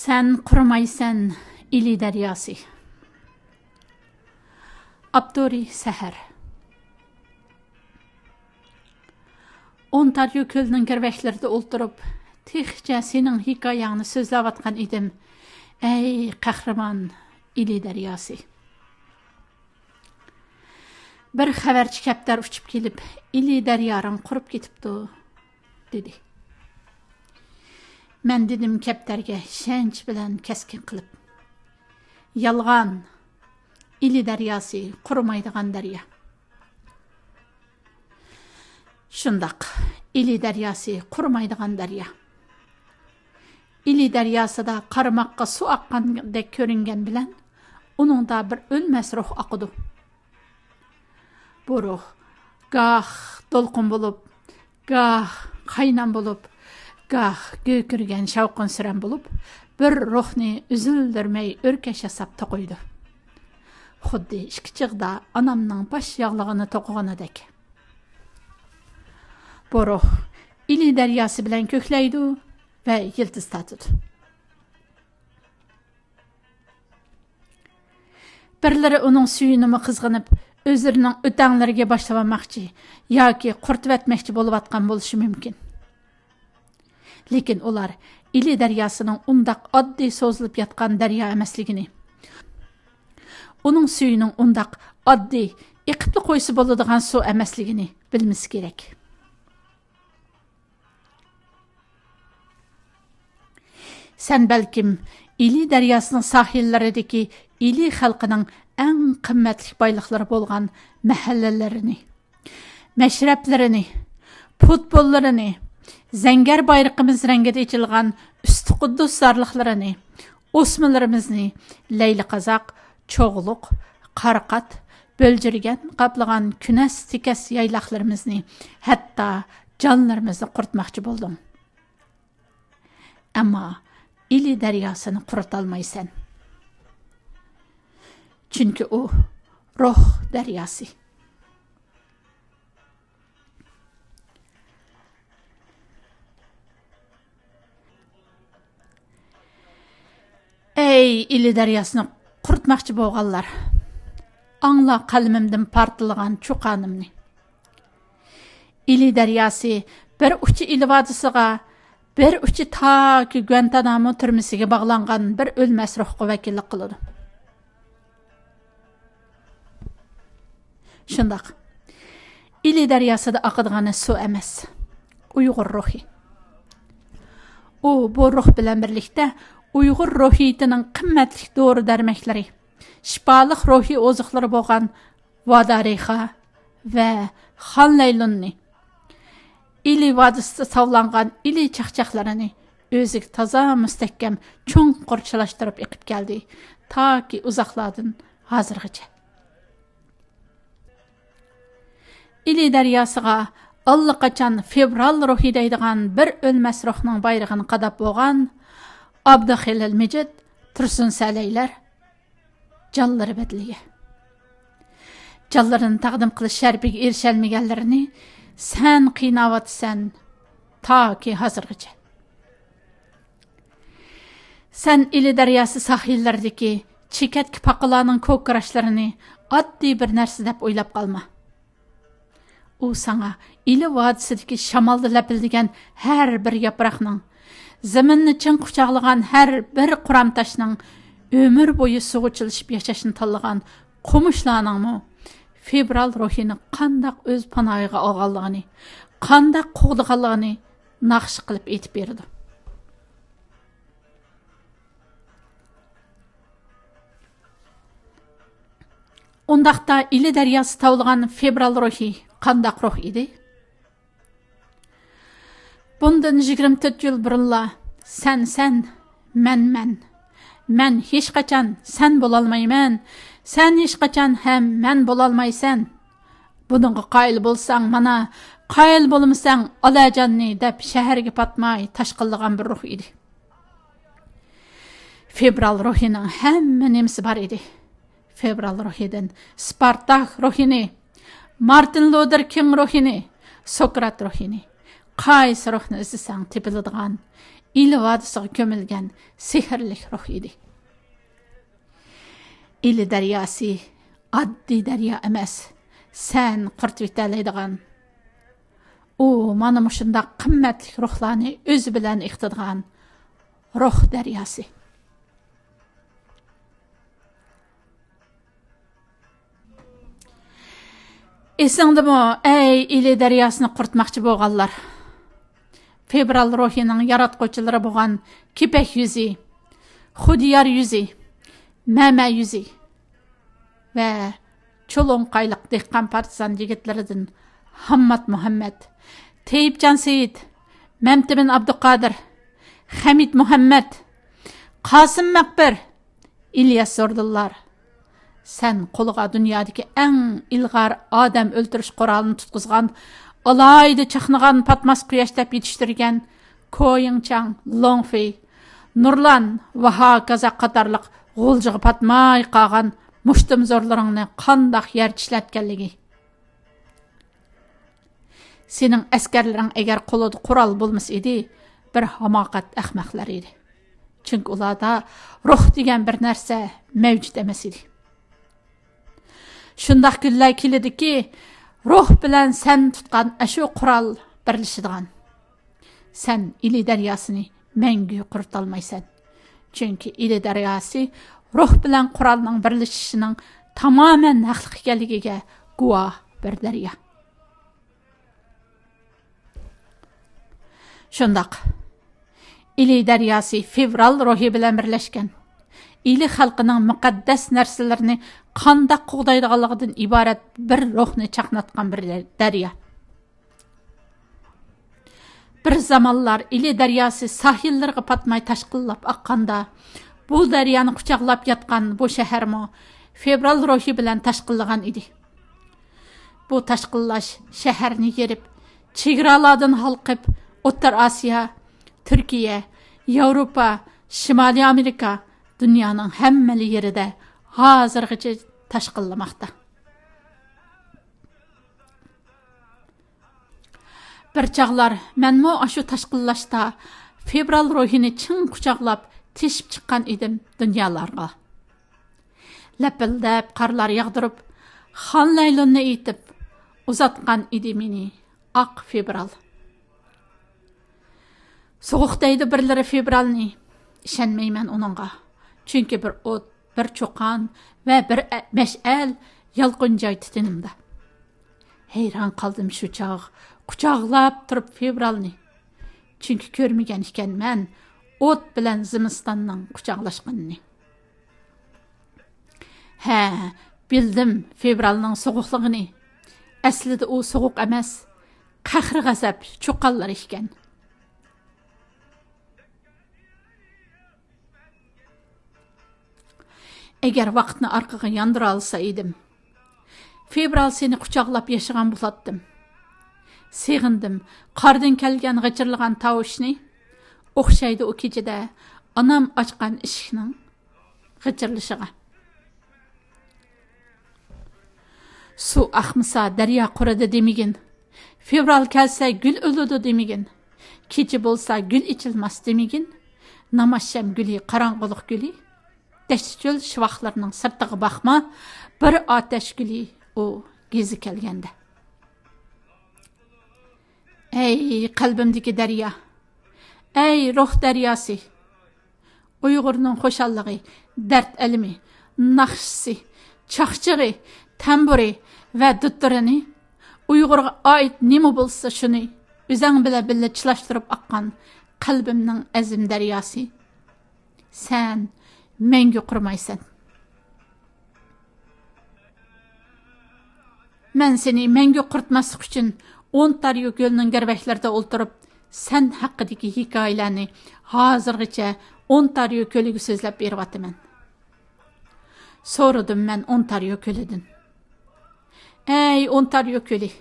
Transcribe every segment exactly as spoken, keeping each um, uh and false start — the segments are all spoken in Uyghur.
سەن قۇرۇمايسەن، ئىلى دەرياسى. ئاپتورى سەھەر. ئونتاريو كۆلىنىڭ گىرۋەكلىرىدە ئولتۇرۇپ، تېخىچە سېنىڭ ھېكايەڭنى سۆزلەۋاتقان ئىدىم، ئەي قەھرىمان ئىلى دەرياسى. بىر خەۋەرچى كەپتەر ئۇچۇپ كېلىپ، ئىلى دەرياڭ قۇرۇپ كېتىپتۇ، دېدى. مەن دېدىم كەپتەرگە ئىشەنچ بىلەن كەسكىن قىلىپ، يالغان، ئىلى دەرياسى قۇرۇمايدىغان دەريا. شۇنداق، ئىلى دەرياسى قۇرۇمايدىغان دەريا. ئىلى دەرياسىدا قارىماققا سۇ ئاققاندەك كۆرۈنگەن بىلەن، ئۇنىڭدا بىر ئۆلمەس روھ ئاقىدۇ. بۇ روھ گاھ دولقۇن بولۇپ، گاھ قاينام بولۇپ، گاھ گۆكۈرگەن شاۋقۇنسۈرەن بولۇپ، بىر روھنى ئۈزۈلدۈرمەي ئۆركەش ياساپ توقۇيدۇ. خۇددى ئىككى چىغدا ئانامنىڭ باش ياغلىقىنى توقۇغىنىدەك. بۇ روھ ئىلى دەرياسى بىلەن كۆكلەيدۇ ۋە يىلتىز تارتىدۇ. بىرلىرى ئۇنىڭ سۈيىنىمۇ قىزغىنىپ، ئۆزلىرىنىڭ ئۆتەڭلىرىگە باشلىۋالماقچى ياكى قۇرۇتۇۋەتمەكچى بولۇۋاتقان بولۇشى مۇمكىن. لېكىن ئۇلار ئىلى دەرياسىنىڭ ئۇنداق ئاددىي سوزۇلۇپ ياتقان دەريا ئەمەسلىكىنى، ئۇنىڭ سۈيىنىڭ ئۇنداق ئاددىي ئېقىپلا قويسا بولىدىغان سۇ ئەمەسلىكىنى بىلمىسى كېرەك. سەن بەلكىم ئىلى دەرياسىنىڭ ساھىللىرىدىكى ئىلى خەلقىنىڭ ئەڭ قىممەتلىك بايلىقلىرى بولغان مەھەللىلىرىنى، مەشرەپلىرىنى، پۇتبوللىرىنى، زەڭگەر بايرىقىمىز رەڭگىدە ئېچىلغان ئۈستى قۇددۇس زارلىقلىرىنى، ئوسمىلىرىمىزنى، لەيلى قازاق، چوغلۇق، قارقات، بۆلجۈرگەن قاپلىغان كۈنەس تېكەس يايلاقلىرىمىزنى، ھەتتا جانلىرىمىزنى قۇرۇتماقچى بولدۇڭ. ئەمما ئىلى دەرياسىنى قۇرۇتالمايسەن. چۈنكى ئۇ روھ دەرياسى. ئەي ئىلى دەرياسىنى قۇرۇتماقچى بولغانلار، ئاڭلا قەلىمىمدىن پارتلىغان چۇقانىمنى. ئىلى دەرياسى بىر ئۇچى ئىلى ۋادىسىغا، بىر ئۇچى تاكى گۇەنتانامو تۈرمىسىگە باغلانغان بىر ئۆلمەس روھقا ۋەكىللىك قىلىدۇ. شۇنداق. ئىلى دەرياسىدا ئاقىدىغان سۇ ئەمەس، ئۇيغۇر روھى. ئۇ بۇ روھ بىلەن بىرلىكتە ئۇيغۇر روھىيىتىنىڭ قىممەتلىك دورا-دەرمەكلىرى، شىپالىق روھىي ئوزۇقلىرى بولغان ۋادارىخا ۋە خانلەيلۇننى، ئىلى ۋادىسىدا تاۋلانغان ئىلى چاقچاقلىرىنى ئۆزىگە تازا مۇستەھكەم، چوڭقۇر چىلاشتۇرۇپ ئېقىپ كەلدى، تاكى ئۇزاقلاردىن ھازىرغىچە. ئىلى دەرياسىغا ئاللىقاچان فېۋرال روھى دەيدىغان بىر ئۆلمەس روھنىڭ بايرىقىنى قاداپ بولغان ئابدۇخېلىل مىجىت، تۇرسۇن سەلەيلەر، جانلىرى بەدىلىگە. جانلىرىنى تەقدىم قىلىش شەرىپىگە ئېرىشەلمىگەنلىرىنى سەن قىيناۋاتىسەن تاكى ھازىرغىچە. سەن ئىلى دەرياسى ساھىللىرىدىكى چېكەتكە پاقىلارنىڭ كوكۇراشلىرىنى ئاددىي بىر نەرسە دەپ ئويلاپ قالما. ئۇ ساڭا ئىلى ۋادىسىدىكى شامالدا لەپىلدىگەن ھەر بىر ياپراقنىڭ، زېمىننى چىڭ قۇچاقلىغان ھەر بىر قۇرام تاشنىڭ، ئۆمۈر بويى سۇغا چىلىشىپ ياشاشنى تاللىغان قومۇشلارنىڭمۇ فېۋرال روھىنى قانداق ئۆز پاناھىغا ئالغانلىقىنى، قانداق قوغدىغانلىقىنى ناخشا قىلىپ ئېيتىپ بېرىدۇ. ئۇنداقتا ئىلى دەرياسى تاۋلىغان فېۋرال روھى قانداق روھ ئىدى؟ بۇندىن يىگىرمە تۆت يىل بۇرۇنلا سەن سەن، مەن مەن، مەن ھېچقاچان سەن بولالمايمەن، سەن ھېچقاچان ھەم مەن بولالمايسەن. بۇنىڭغا قايىل بولساڭ مانا، قايىل بولمىساڭ ئالاجاننى دەپ شەھەرگە پاتماي تاشقىنلىغان بىر روھ ئىدى. فېۋرال روھىنىڭ ھەممە نېمىسى بار ئىدى. فېۋرال روھىدىن سپارتاك روھىنى، مارتىن لۇتېر كىڭ روھىنى، سوكرات روھىنى، قايسى روھنى ئىزدىسەڭ تېپىلىدىغان، ئىلى ۋادىسىغا كۆمۈلگەن سېھىرلىك روھ ئىدى. ئىلى دەرياسى ئاددىي دەريا ئەمەس، سەن قۇرۇتۇۋېتەلەيدىغان. ئۇ مانا مۇشۇنداق قىممەتلىك روھلارنى ئۆزى بىلەن ئېقىتىدىغان روھ دەرياسى. ئېسىڭدىمۇ، ئەي ئىلى دەرياسىنى قۇرۇتماقچى بولغانلار؟ فېۋرال روھىنىڭ ياراتقۇچىلىرى بولغان كېپەك يۈزى، خۇدىيار يۈزى، مەمە يۈزى ۋە چولۇڭقايلىق دېھقان پارتىزان يىگىتلىرىدىن ھاممات مۇھەممەت، تېيىپجان سېيىت، مەمتىمىن ئابدۇقادىر، خەمىت مۇھەممەت، قاسىم مەقبىر، ئىلياس زوردۇنلار، سەن قولىغا دۇنيادىكى ئەڭ ئىلغار ئادەم ئۆلتۈرۈش قورالىنى تۇتقۇزغان، ئالاھىدە چاقنىغان پاتماس قۇياش دەپ يېتىشتۈرگەن كويىڭچاڭ، لوڭفېي، نۇرلان ۋە ھاكازا قاتارلىق غۇلجىغا پاتماي قالغان مۇشتۇمزورلىرىڭنى قانداق يەر چىشلەتكەنلىكى. سېنىڭ ئەسكەرلىرىڭ ئەگەر قولىدا قورال بولمىسا ئىدى، بىر ھاماقەت ئەخمەقلەر ئىدى. چۈنكى ئۇلاردا روھ دېگەن بىر نەرسە مەۋجۇت ئەمەس ئىدى. شۇنداق كۈنلەر كېلىدۇكى، روھ بىلەن سەن تۇتقان ئاشۇ قورال بىرلىشىدىغان. سەن ئىلى دەرياسىنى مەڭگۈ قۇرۇتالمايسەن. چۈنكى ئىلى دەرياسى روھ بىلەن قورالنىڭ بىرلىشىشىنىڭ تامامەن ھەقلىق ئىكەنلىكىگە گۇۋاھ بىر دەريا. شۇنداق. ئىلى دەرياسى فېۋرال روھى بىلەن بىرلەشكەن. ئىلى خەلقىنىڭ مۇقەددەس نەرسىلىرىنى قانداق قوغدايدىغانلىقىدىن ئىبارەت بىر روھنى چاقناتقان بىر دەريا. بىر زامانلار ئىلى دەرياسى ساھىللىرىغا پاتماي تاشقىنلاپ ئاققاندا، بۇ دەريانى قۇچاقلاپ ياتقان بۇ شەھەرمۇ فېۋرال روھى بىلەن تاشقىنلىغان ئىدى. بۇ تاشقىنلاش شەھەرنى يېرىپ، چېگرالاردىن ھالقىپ، ئوتتۇرا ئاسىيا، تۈركىيە، ياۋروپا، شىمالىي ئامېرىكا، دۇنيانىڭ ھەممىلا يېرىدە ھازىرغىچە تاشقىنلىماقتا. بىر چاغلار مەنمۇ ئاشۇ تاشقىنلاشتا فېۋرال روھىنى چىڭ قۇچاقلاپ تېشىپ چىققان ئىدىم دۇنيالارغا. لەپىلدەپ قارلار ياغدۇرۇپ، خان لەيلۇننى ئېيتىپ، ئۇزاتقان ئىدى مېنى ئاق فېۋرال. سوغۇق دەيدۇ بىرلىرى فېۋرالنى، ئىشەنمەيمەن ئۇنىڭغا. چۈنكى بىر ئوت، بىر چۇقان ۋە بىر ئە-، مەشئەل يالقۇنجايتتى تېنىمدا. ھەيران قالدىم شۇ چاغ، قۇچاقلاپ تۇرۇپ فېۋرالنى. چۈنكى كۆرمىگەن ئىكەنمەن ئوت بىلەن زىمىستاننىڭ قۇچاقلاشقىنىنى. ھە، بىلدىم فېۋرالنىڭ سوغۇقلۇقىنى. ئەسلىدە ئۇ سوغۇق ئەمەس، قەھرى-غەزەپ چۇقانلىرى ئىكەن. ئەگەر ۋاقىتنى ئارقىغا ياندۇرالىسا ئىدىم، فېۋرال سېنى قۇچاقلاپ ياشىغان بولاتتىم. سېغىندىم قاردىن كەلگەن غىچىرلىغان تاۋۇشنى، ئوخشايدۇ ئۇ كېچىدە ئانام ئاچقان ئىشىكنىڭ غىچىرلىشىغا. سۇ ئاقمىسا، دەريا قۇرىدى دېمىگىن. فېۋرال كەلسە، گۈل ئۆلىدۇ دېمىگىن. كېچە بولسا، گۈل ئېچىلماس دېمىگىن. نامازشام گۈلى، قاراڭغۇلۇق گۈلى، دەشت-چۆل شىۋاقلىرىنىڭ سىرتىغا باقما، بىر ئاتەش گۈلى ئۇ گېزى كەلگەندە. ئەي قەلبىمدىكى دەريا! ئەي روھ دەرياسى! ئۇيغۇرنىڭ خۇشاللىقى، دەرد ئەلىمى، ناخشىسى، چاقچىقى، تەمبۇرى ۋە دۇتتۇرىنى، ئۇيغۇرغا ئائىت نېمە بولسا شۇنى ئۆزەڭ بىلەن بىللە چىلاشتۇرۇپ ئاققان قەلبىمنىڭ ئەزىم دەرياسى. سەن مەڭگۈ قۇرۇمايسەن. مەن سېنى مەڭگۈ قۇرۇتماسلىق ئۈچۈن ئونتاريو كۆلىنىڭ گىرۋەكلىرىدە ئولتۇرۇپ، سەن ھەققىدىكى ھېكايىلەرنى ھازىرغىچە ئونتاريو كۆلىگە سۆزلەپ بېرىۋاتىمەن. سورىدىم مەن ئونتاريو كۆلىدىن. ئەي ئونتاريو كۆلى!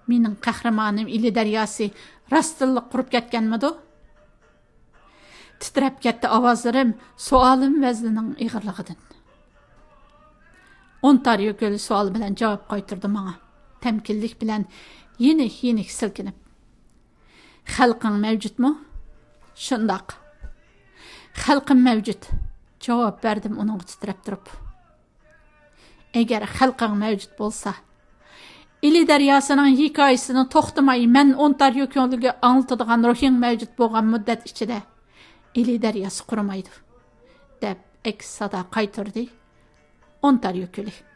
مېنىڭ قەھرىمانىم ئىلى دەرياسى راستتىنلا قۇرۇپ كەتكەنمىدۇ؟ تىترەپ كەتتى ئاۋازلىرىم سوئالىم ۋەزنىنىڭ ئېغىرلىقىدىن. ئونتاريو كۆلى سوئال بىلەن جاۋاب قايتۇردى ماڭا، تەمكىنلىك بىلەن يېنىك-يېنىك سىلكىنىپ. خەلقىڭ مەۋجۇتمۇ؟ شۇنداق. خەلقىم مەۋجۇت، جاۋاب بەردىم ئۇنىڭغا تىترەپ تۇرۇپ. ئەگەر خەلقىڭ مەۋجۇت بولسا، ئىلى دەرياسىنىڭ ھېكايىسىنى توختىماي مەن ئونتاريو كۆلىگە ئاڭلىتىدىغان روھىڭ مەۋجۇت بولغان مۇددەت ئىچىدە ئىلى دەرياسى قۇرۇمايدۇ، دەپ ئەكس سادا قايتۇردى ئونتاريو كۆلى.